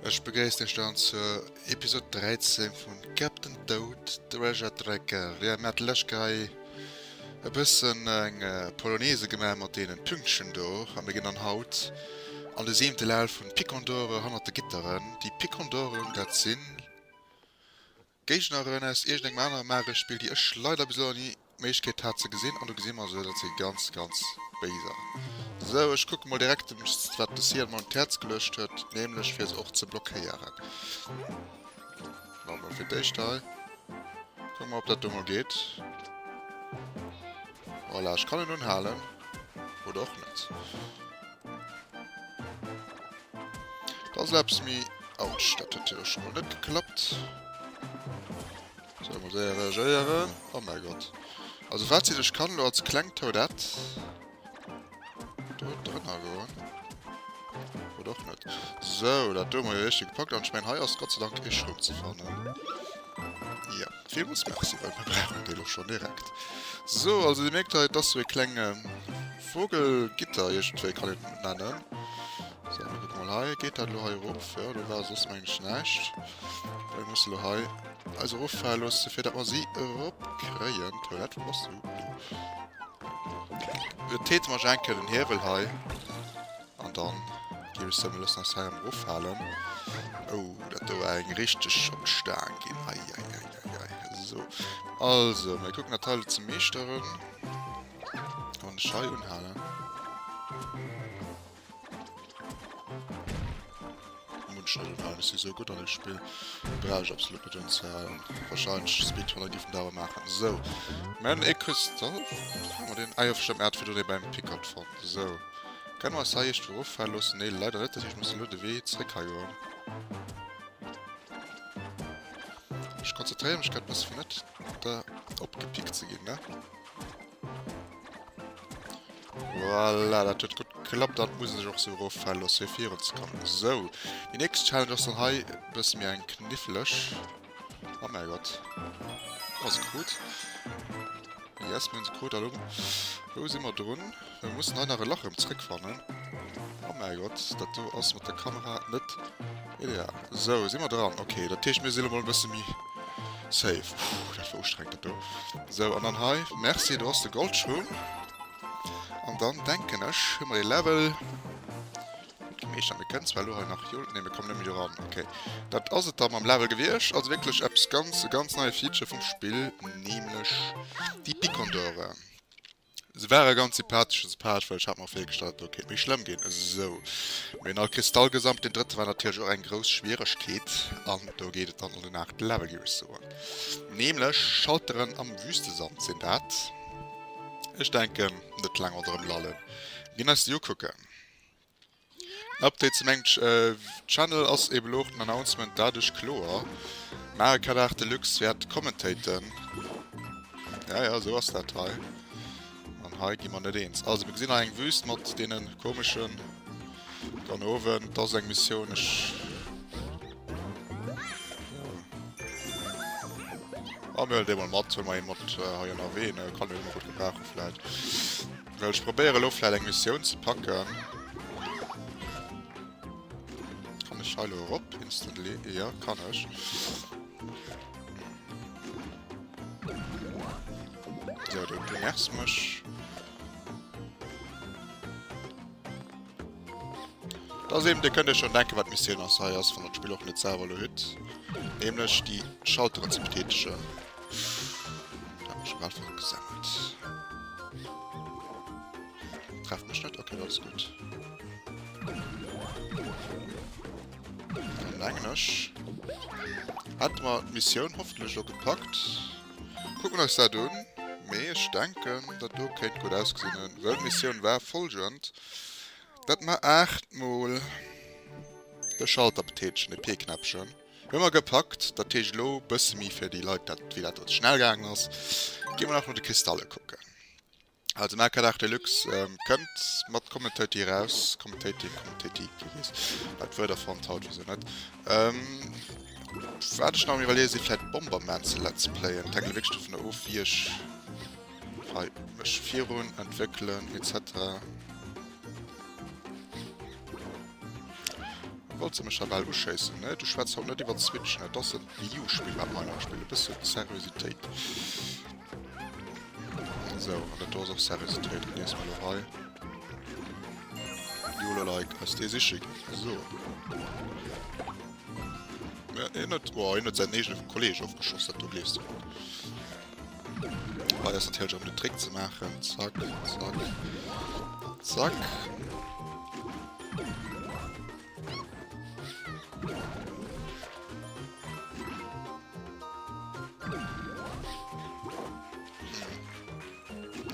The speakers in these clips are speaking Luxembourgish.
Ech begréissen iech dann zur Episode 13 vun Captain Toad Treasure Tracker. Jo, mir hate lech hei e bëssen eng Polonaise gemaach mat deenen Pünktchen do a mir ginn dann haut an de siwente Level vun Picondore hannert de Gitteren. Déi Picondoren, dat sinn Géigneren aus iergendengem anere Mario-Spill, déi ech leider bis elo ni d'Méiglechkeet hat ze gesinn, an do gesi mer se, dat si ganz, ganz béiser. Sou, ech kucke mol direkt, wat de Cyan mer un d'Häerz geluecht huet, nämlech fir se och ze blockéieren. Maache mer fir d'éischt hei. Kucke mer, ob dat do mol geet. Voilà, ech kann en unhalen. Oder och net. Dat ass eppes méi... Autsch, dat huet jo scho mol net geklappt. So, mol séier reagéieren. Oh mäi Gott. Also Fazit, ech kann elo als kleng Toadette do drënner goen. Oder och net. Sou, dat do hu mer jo richteg gepackt. An ech mengen, hei ass Gott sei Dank ee Schroum ze fannen. Ja, villmools Merci, well mir brauchen dee lo schonn direkt. Sou, also Dir mierkt hei, et ass sou e klenge Vogelgitter, iergendwéi kann een et nennen. Sou, mir kucke mol hei. Geet dat elo hei erof? Jo, do war soss mengen ech näischt. Mir musse elo hei eis eroffale loosse, fir datt mer si eropkréien. Toilette, wou bass du? Do. Et teete mer eng Kéier den Hiewel hei. An dann gi ech soen, mir loossen eis hei am eroffalen. Oh, dat do war eng richteg op d'Staang ginn. Ei, ei, ei, ei, ei. Sou, also, mir kucken dat hei elo ze meeschteren. Wann ech hei unhalen. Munch si sou gutt an dem Spill brauch ech absolut net unzehalen. Wahrscheinlech Speedrunner giffen dat awer maachen. Sou mir hunn ee Kristall hu mer deen? Ah jo verstëmmt, mir hate virdrun ee beim Pickard fonnt. Sou kënne mer eis hei iergendwou eroffale loossen? Nee leider net, dat heescht mir mussen elo de Wee zréck hei goen. Ech konzentréiere mech grad e bësse fir net da opgepickt ze ginn, ne? Voilà, dat huet gutt geklappt. Dat muss ech och sou eroffale loosse fir virun ze kommen. Sou, déi nächst Challenge ass dann hei e bësse méi eng kniffleg. Oh mäi Gott. Oh, se krut. Yes, mir hunn se krut. A lo, wou si mer drun? Mir mussen hei nach e Lach erëm zréckfannen. Oh mäi Gott, dat do ass mat der Kamera net ideal. Sou, si mer dran. Okay, dat heescht, mir si lo mol e bësse méi safe. Puh, dat war ustrengend, dat do. Sou, an dann hei, merci, do ass de Goldschroom. An dann denken ech, hu mer dee Level gutt gemeeschtert. Mir kënnen zwar elo hei nach, jo, nee, mir kommen net méi do ran. Okay, dat ass et da mam Level gewiescht. Also wierklech eppes ganz, e ganz neie Feature vum Spill, nämlech déi Picondore. Se ware ganz sympathesch, sympathesch, well ech hat mer virgestallt, do kéint méi schlëmm ginn. Esou, mir hunn all Kristall gesammelt. Den drëtte war natierlech och eng grouss Schwieregkeet an do geet et dann an den aachte Level, géif ech soen. Nämlech Schalteren am Wüstesand sinn dat. Ech denken, net laang ronderëm lallen, mir ginn eis déi ukucken. Update zu mengem Channel ass eben elo och den Announcement dat ech kloer Mario Kart 8 Deluxe wäert commentaten. Ja ja, esou ass dat hei. An hei gi mer net eens. Also mir gesinn hei eng Wüst mat deene komeschen Ganoven. Dat ass eng Missioun, ech Ah, mir huelen dee mol mat, huele mer ee mat hei ënnerwee, ne? Kann een ëmmer gutt gebrauchen vläit. Well ech probéiere elo vläit eng Missioun ze packen. Kann ech hei elo erop? Instantly? Ja, kann ech. So, du, du nervst mech. Das ass eben, dir kënnt iech schon denken, wat d'Missioun ass hei ass, wann der d'Spill och net selwer elo hutt. Nämlech déi Schalteren ze betätegen. Dat hat mech bal vergesammelt. Trefft mech net? Okay, dat ass gutt. Dann mengen ech, hätte mer d'Missioun hoffentlech elo gepackt. Kucken eis dat un. Mee ech denken, dat do kéint gutt ausgesinn hunn, well d'Missioun war folgend. Dat mer 8 mol de Schalter betätegen, de P-Knäppchen. Hu mer gepackt, dat heescht elo bësse méi fir déi Leit, dat wéi dat schnell gaangen ass, gi mer nach no de Kristalle kucken. Also Mario Kart 8 Deluxe ähm, kënnt mat Commentaty raus, Commentaty, Commentaty, kee weess wat d'Wuert erfonnt haut, wieso net. Ähm, wat ech nach am iwwerleeë si vläit Bomberman ze Let's Playen, et hänkt elo wierklech dovun of wéi ech hei mech virun entwéckelen etc. Wollt se mech da bal uschéissen, ne? Du schwätz haut net iwwer d'Switch, ne? Et ass en Wii U-Spill, wat mer hei nach spillen. E bësse Seriositéit. Sou, an dat do ass och Seriositéit. Genéiss mer elo hei. YOLO-like eis dee siche ginn. Sou. Ja, hien huet, oh, hien huet säin eegene Kolleeg ofgeschoss, dat do gleefs de net. Hei ass natierlech erëm den Trick ze maachen. Zack, zack, zack.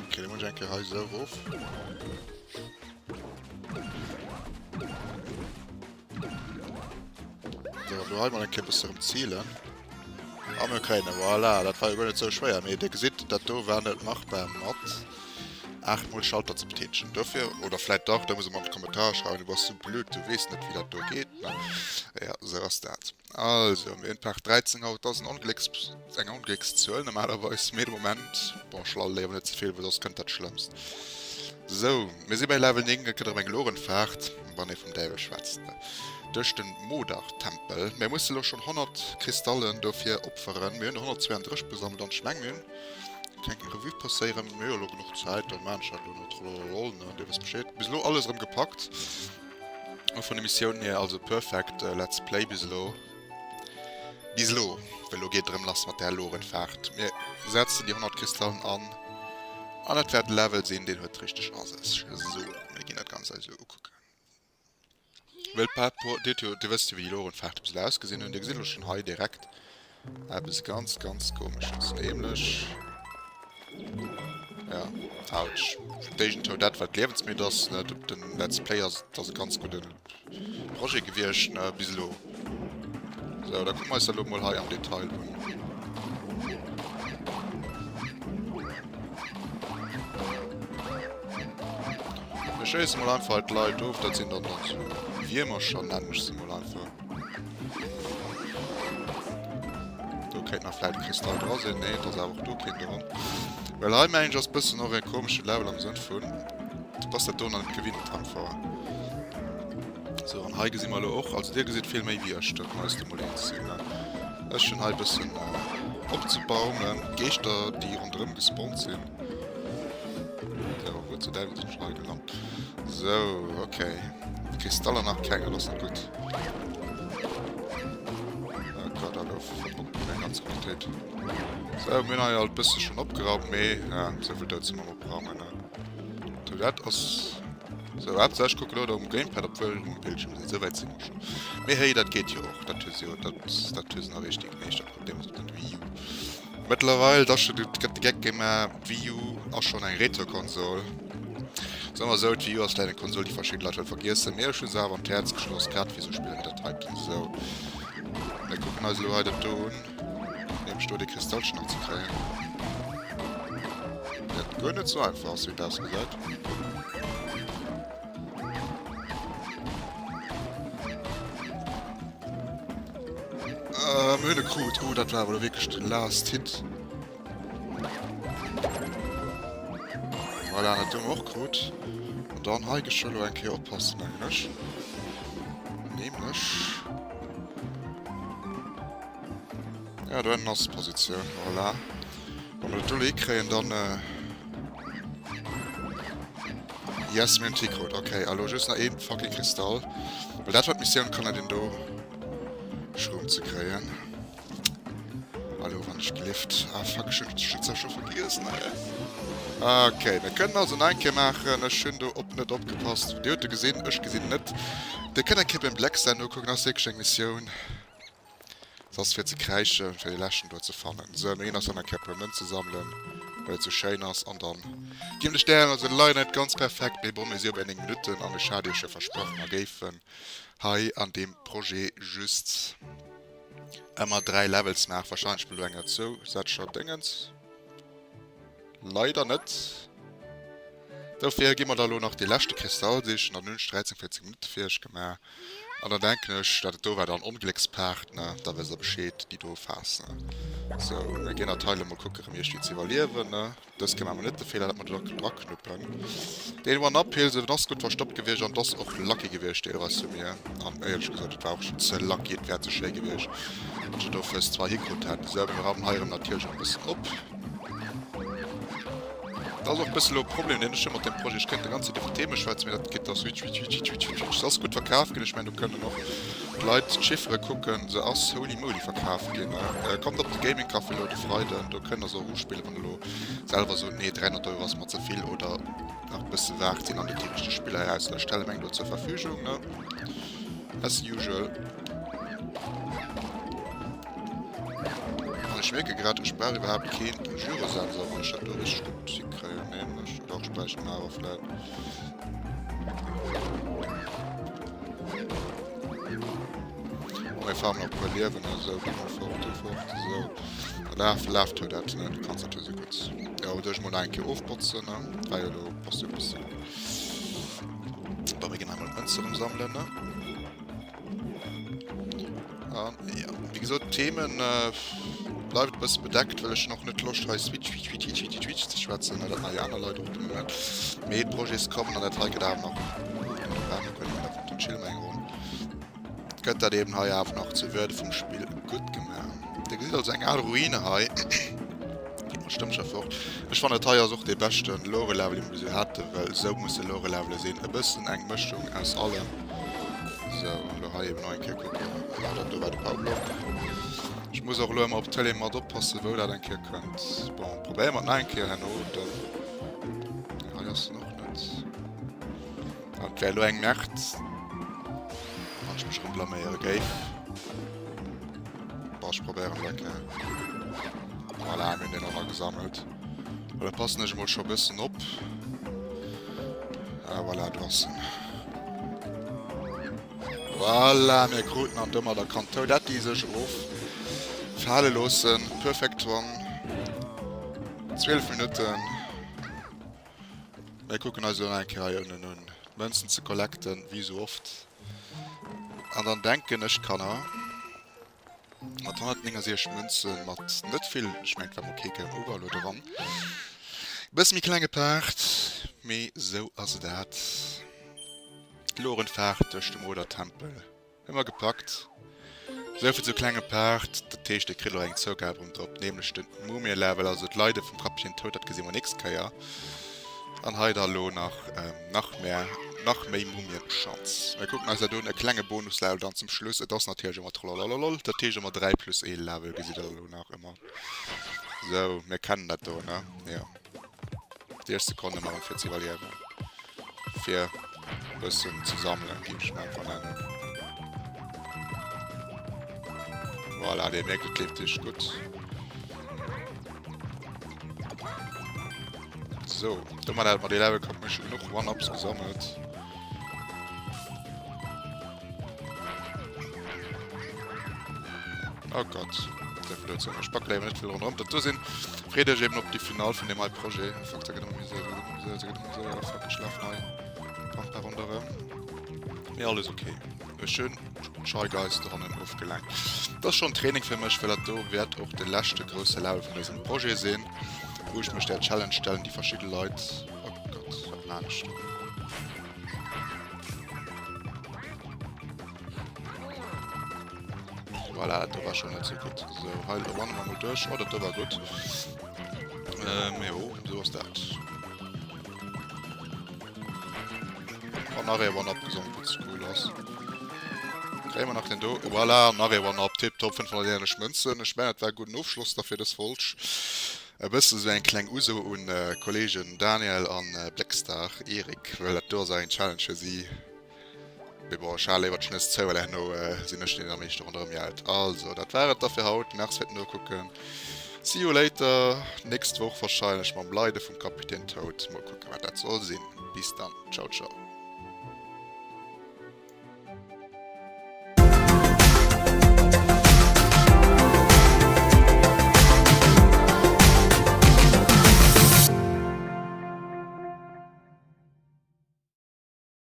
Okay, da muss ich eng Kéier hei esou erof. So, do hei mal eng Kéier bësse erëm zielen. A mir kréien e, voilà, dat war jo guer net sou schwéier. Mee Dir gesitt, dat do war net machbar mat 8 mol Schalter ze betätegen. Dofir, oder vläit dach, da muss e mer an d'Kommentarer schreiwen, du bass sou blöd, du weess net wéi dat do geet, ne? Ja, sou ass dat. Also, mir hunn Part 13 haut, dat ass en Onglécks, eng Ongléckszuel normalerweis, mee de Moment, bon, ech lalle léiwer net ze vill, well soss kënnt dat Schlëmmst. Sou, mir si bei Level 9, et gëtt erëm eng Lorenfahrt, wann ee vum Däiwel schwätzt, ne, duerch den Modar-Tempel. Mir musse lo schonn 100 Kristallen dofir opferen. Mir hunn der 132 besammelt an ech mengen, mir hunn keng Revue passéieren. Mir hu jo lo genuch Zäit, da maan ech dat lo net, trolololol, ne, dir wësst Bescheed. Bis elo alles erëm gepackt, och vun de Missiounen hier, also perfekt Let's Play bis elo. Bis elo, well elo geet et erëm lass mat där Lorenfahrt. Mir setzen déi 100 Kristallen an, an et wäert e Level sinn, deen huet richteg a sech. Esou, mir ginn dat Ganzt eis elo ukucken. Well par rapport, dir hutt jo, dir wësst jo, wéi déi Lorenfahrt bis elo ausgesinn hunn. Dir gesitt elo schonn hei direkt eppes ganz, ganz Komesches, nämlech, ja, autsch, Géigentour, dat wat liewensmidd ass, ne, den Let's Play ass, ass e ganz gudden Projet gewiescht, ne, bis elo. Sou, da kucke mer eis dat elo mol hei am Detail un. Mir schéisse mol einfach hei d'Leit of, dat sinn dann dann sou Wiermercher, nennen ech se mol einfach. Do kéint nach vläit e Kristall dra sinn. Nee, et ass awer och do keen dran. Well hei mengen ech ass bëssen och e komesche Level am Sënn vun, du bass dat do nach net gewinnt einfach. Sou, an hei gesi mer elo och, also dir gesitt vill méi wéi ech, dat muss du mol eens sinn, ne? Ech hunn hei bëssen opzebaumen, d'Geeschter déi ronderëm gespawnt sinn. Sou, wou zur Däiwel sinn ech hei gelant? Sou, okay. Kristaller nach keng, dat ass net gutt. Oh Gott, elo verbockt meng ganz Qualitéit. Sou, mir hunn hei alt bësse schonn opgeraumt, mee ja, souvill dozou mam Opraumen, ne? Sou, dat ass... Sou, haaptsächlech ech kucke elo um Gamepad, obwuel um Bildschirm sinn, souwäit si mer schonn. Mee héi, dat geet jo och, dat hu se jo, dat, dat hu se nach richteg gemeescht, dat Problem ass op den Wii U. Mëttlerweil, et ass scho, et gëtt de Geck gemaach, d'Wii U ass schonn eng Retro-Konsol. Soe mer esou, d'Wii U ass vläicht eng Konsol, déi verschidde Leit wëlle vergiessen, mee ech hu se awer an d'Häerz geschloss, grad wéi esou Spiller wéi dat heiten. Sou, mir kucken eis elo hei dat do un. Nämlech do dee Kristallchen nach ze kréien. Dat guer net sou einfach ass, wéi et ausgesäit. Äh, mir hunn e krut. Oh, dat war awer elo wierklech de last hit. Voilà, dat hu mer och krut. An dann hei gësch elo eng Kéier oppassen, mengen ech. Nämlech... Ja, do ennen ass d'Positioun, voilà. Wa mer dat do elo hikréien, dann... Yes, mir hunn d'Hikkrut. Okay, a lo just nach ee fucking Kristall. Well dat war d'Missioun, kann net een do Schroom ze kréien. Hallo, wann ech gelift. Ah, fuck, ech hunn et zwar scho vergiess, ne? Okay, mir kënnen also nach eng Kéier maachen. Ech hunn do op net opgepasst. Dir hutt e gesinn, ech gesinn en net. Dir kënnt eng Kéier beim Blackstar nokucken, ass wierklech eng Missioun. Se ass fir ze kräischen, fir déi leschten do ze fannen. Sou, mir ginn eis dann eng Kéier e puer Mënze sammelen, well et sou schéin ass. An dann ginn de Stären. Also leider net ganz perfekt, mee bon, mir si jo bei 9 Minutten an ech hat iech jo versprach, mer géifen hei an deem Projet just ëmmer 3 Levels maachen. Wahrscheinlech mol do enger zousätzlecher Déngens. Leider net. Dofir gi mer da lo nach dee leschte Kristall sichen. Dann hunn ech 13, 14 Minutte fir iech gemaach. An dann denken ech, dat et do war dann Ongléckspaart, ne? Da wësst der Bescheed, déi do Phas, ne? Sou, mir ginn dat hei elo mol kucke rëm iergendwéi ze iwwerliewen, ne? Dës Kéier maache mer net de Feeler, dat mer do draknuppen. Deen One-Up-Hill, sou, den ass gutt verstoppt gewiescht an 't ass och lucky gewiescht deelweis vu mir. An éierlech gesot, et war och ze lucky, et wär ze schéi gewiescht, wann ech et do first try hikrut hätt. Sou, mir raumen hei erëm natierlech och e bëssen op. Dat ass och e bësse lo e Problem, deen ech hu mat deem Projet. Ech kéint de ganze Zäit iwwer Theme schwätzen, mee dat geet da switch, switch, switch, switch, switch, switch. Se ass gutt verkaf ginn. Ech mengen, do kënnen och d'Leit d'Chiffere kucken. Se ass holy moly verkaf ginn. Kommt op de Gaming Café elo de Freiden, do kënnt der se och uspillen, wann der elo selwer sot, nee, 300 Euro ass mer ze vill oder nach e bësse waart sinn an net déi richteg Spiller eraus. Ech stelle meng do zur Verfügung, ne? As usual. An ech mierke grad, ech brauch iwwerhaapt keen Gyrosensor, wann ech dat do richteg gutt hikréien, nämlech. Oder och bräicht en awer vläit. Bon, mir farmen och e puer Liewen a sou, do fort, do fort, esou. Laf, laf huet dat, ne? Du kanns dat jo esou gutt. Jo, duerch mol nach eng Kéier ofbotzen, ne? War jo elo, bass jo e bëssen. Bon, mir ginn einmal d'Mënze rëm sammelen, ne? An ja, wéi gesot, d'Themen bleift e bësse bedeckt, well ech hunn och net Loscht hei switch, switch, switch, switch, switch, switch ze schwätzen, well dat maache jo aner Leit och de Moment. Mee d'Projets kommen an dat hei gëtt awer nach, dann chille mer eng Ronn, gëtt dat eben hei awer nach zur Würde vum Spill gutt gemaach. Dir gesitt also eng al Ruine hei. Geet mat Stëmmcher fort. Ech fannen dat hei ass och dee beschten Lore-Level dee mer bis elo haten, well esou musse Lore-Levele sinn, e bëssen eng Mëschung aus allem. Sou, an elo hei eben nach eng Kéier kucken. Ja, dat do war de Powerblock. Ech muss och elo ëmmer op d'Tëlee mat oppassen, wou dat eng Kéier kënnt. Bon, probéiere mer et nach eng Kéier herno, dann. Nee, hei ass en och net. An et wär elo eng Merde, wann ech mech erëm blaméiere géif. Bon, ech probéieren et eng Kéier. Voilà, mir hunn deen och nach gesammelt. Well da passen ech emol scho bëssen op. Ah, voilà, do ass en. Voilà, mir kruten an domadder kann d'Toadette sech erof fale loossen. Perfect one. 12 Minutten. Mir kucken eis elo nach eng Kéier hei ënnen un, d'Mënzen ze collecten, wéi esou oft. An dann denken ech, Kanner, Mat 169 Münzen, mat net vill, ech mengen et war mol kee Game Over elo dran. E bësse méi klenge Part, mee sou ass et dat. D'Lorenfaart duerch dem Odertempel hu mer gepackt. Esou vill zum klenge Part. Dat heescht dir kritt elo eng Zougab erëm drop, nämlech den Mumie-Level, also d'Leide vum Kapitän Toad, dat gesi mer nächst Kéier. An hei da lo nach nach mehr, nach méi Mumien-Schanz. Mir kucken eis dat un, e klenge Bonus-Level dann zum Schluss. Et ass natierlech ëmmer trololololol, dat heescht ëmmer 3 plus ee Level gesitt der elo nach ëmmer. Sou, mir kennen dat do, ne? Jo. Déi éischt Sekonn ëmmer erëm fir ze iwwerliewen. Fir e bëssen ze sammelen, géif ech mol einfach nennen. Voilà, dir mierkt, et leeft iech gutt. So, domat hätte mer dee Level kommt mir schon genug One-Ups gesammelt. Oh Gott, der Blödsinn. Ech packe leider net vill ronderëm. Dat do sinn. Freet iech eben op déi Final vun deem hei Projet. Fuck, da gëtt ëmmer méi séier, da gëtt ëmmer méi séier, da gëtt ëmmer méi séier. Oh fuck, ech lafen hei Pampa ronderëm. Mee alles okay. Ech hunn Shy Guys dohannen ofgelenkt. Dat ass schonn Training fir mech, well dat do wäert och de leschte grousse Level vun dësem Projet sinn, wou ech mech där Challenge stellen, déi verschidde Leit. Oh Gott, wat maan ech do? Voilà, dat do war schonn net sou gutt. Sou, hei runne mer mol duerch. Oh, dat do war gutt. Ähm, jo, sou ass dat. An nach ee One-Up gesammelt, wat cool ass. Kréie mer nach den do. Voilà, nach ee One-Up. Tiptop, 591 Mënzen. Ech mengen, dat war e gudden Ofschloss da fir dës Folg. E bësse sou eng kleng Uso un Kollegen Daniel an Blackstar Erik, well dat do ass eng Challenge fir si. Mee bon, ech hale léiwer d'Schnëss zou, well herno sinn ech deen, deen am meeschte ronderëm jaut. Also, dat war et da fir haut. Merci fir d'Nokucken. See you later, nächst Woch wahrscheinlech mam Leide vum Kapitän Toad. Mol kucken, wat dat soll sinn. Bis dann, ciao ciao.